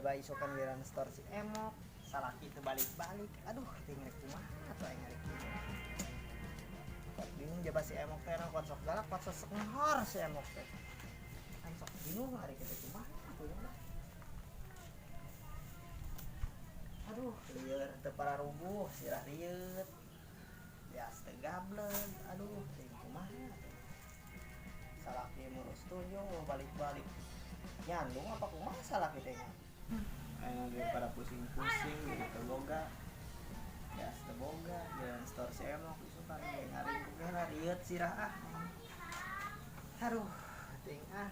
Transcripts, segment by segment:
Jaba isukan giliran store si Emok, salaki teu balik-balik. Aduh, teuing rek kumaha atuh aing rek kieu. Kok bingung jaba si Emok teh kuat sok galak, kuat sok ngehor si Emok teh. Aing sok bingung ari kitu kumaha atuh ya. Aduh, lieur teu pararuguh, sirah rieut. Bias teu gableg, aduh, teuing kumaha atuh. Salaki murus tunjung balik-balik. Nyandung apa kumaha salaki teh nya? Aing daripada pusing-pusing jadi teu boga. Bias teu boga, jalan store si Emok isukan ge ngaringkuk ge lah rieut sirah ah. Aduh, teuing ah.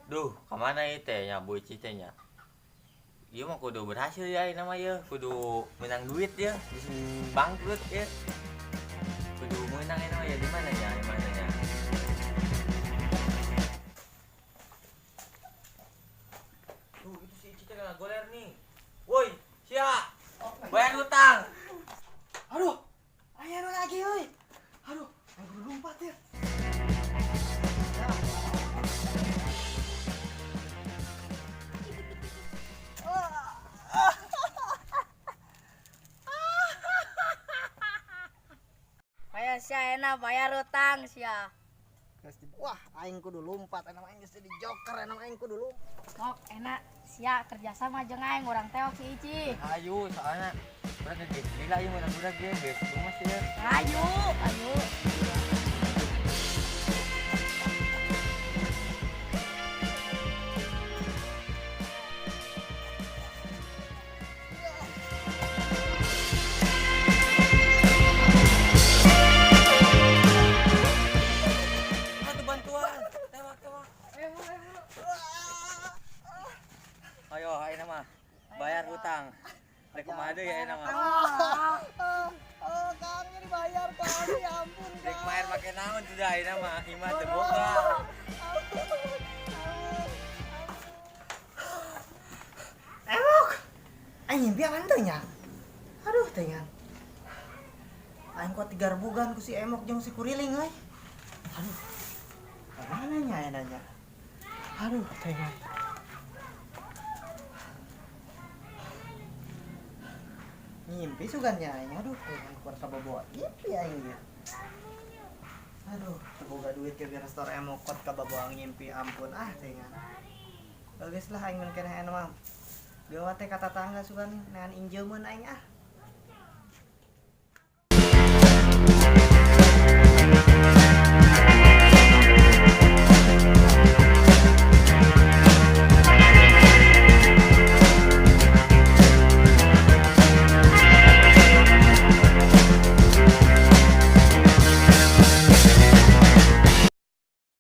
Duh, kemana ieu teh nya Bu Ici teh nya? Ieu mah kudu berhasil ya ieu mah ieu, kudu menang duit ya, bisa bangkrut ya. Kudu menang ieu mah ya di mana ya? Di mana ya? Duh, itu si Ici teh kena goler nih. Woi, sia. Bayar hutang. Aduh, aya nu lagi euy. Aduh, aing kudu lompat ya. Bayar sia enak bayar utang sia. Wah, aing kudu lompat, enak aing geus jadi joker, enak aing kudu lompat. Mok enak sia kerjasama jeung aing urang teok si Ici. Ayo, soalnya urang geus gila ieu menang budak ge, geus lumas ya. Ayo, ayo. Satu bantuan. Tewak, tewak. Ayo, ayo nama. Bayar hutang. Rek kumaha deui aya nama. Oh, Kang, ini bayar, Kang. Ya ampun, Rek bayar make naon sudah aya nama. Imah teu boga. Emok. Aing mimpi apaan teh nya? Aduh, teh nya. Aing kuat tiga rebugan ku si Emok jeung si Kuriling euy. Aduh. Mana nya aya nanya? Aduh, teh nya. Ngimpi sugan nya aing. Aduh, teh nya kuat kababawa mimpi aing ge. Aduh, teu boga duit ke biar store Emok kuat kababawa ngimpi ampun ah teh nya. Bagus lah aing mun keneh aya mah. Gawa teh ka tatangga sugan nean injeumeun aing ah.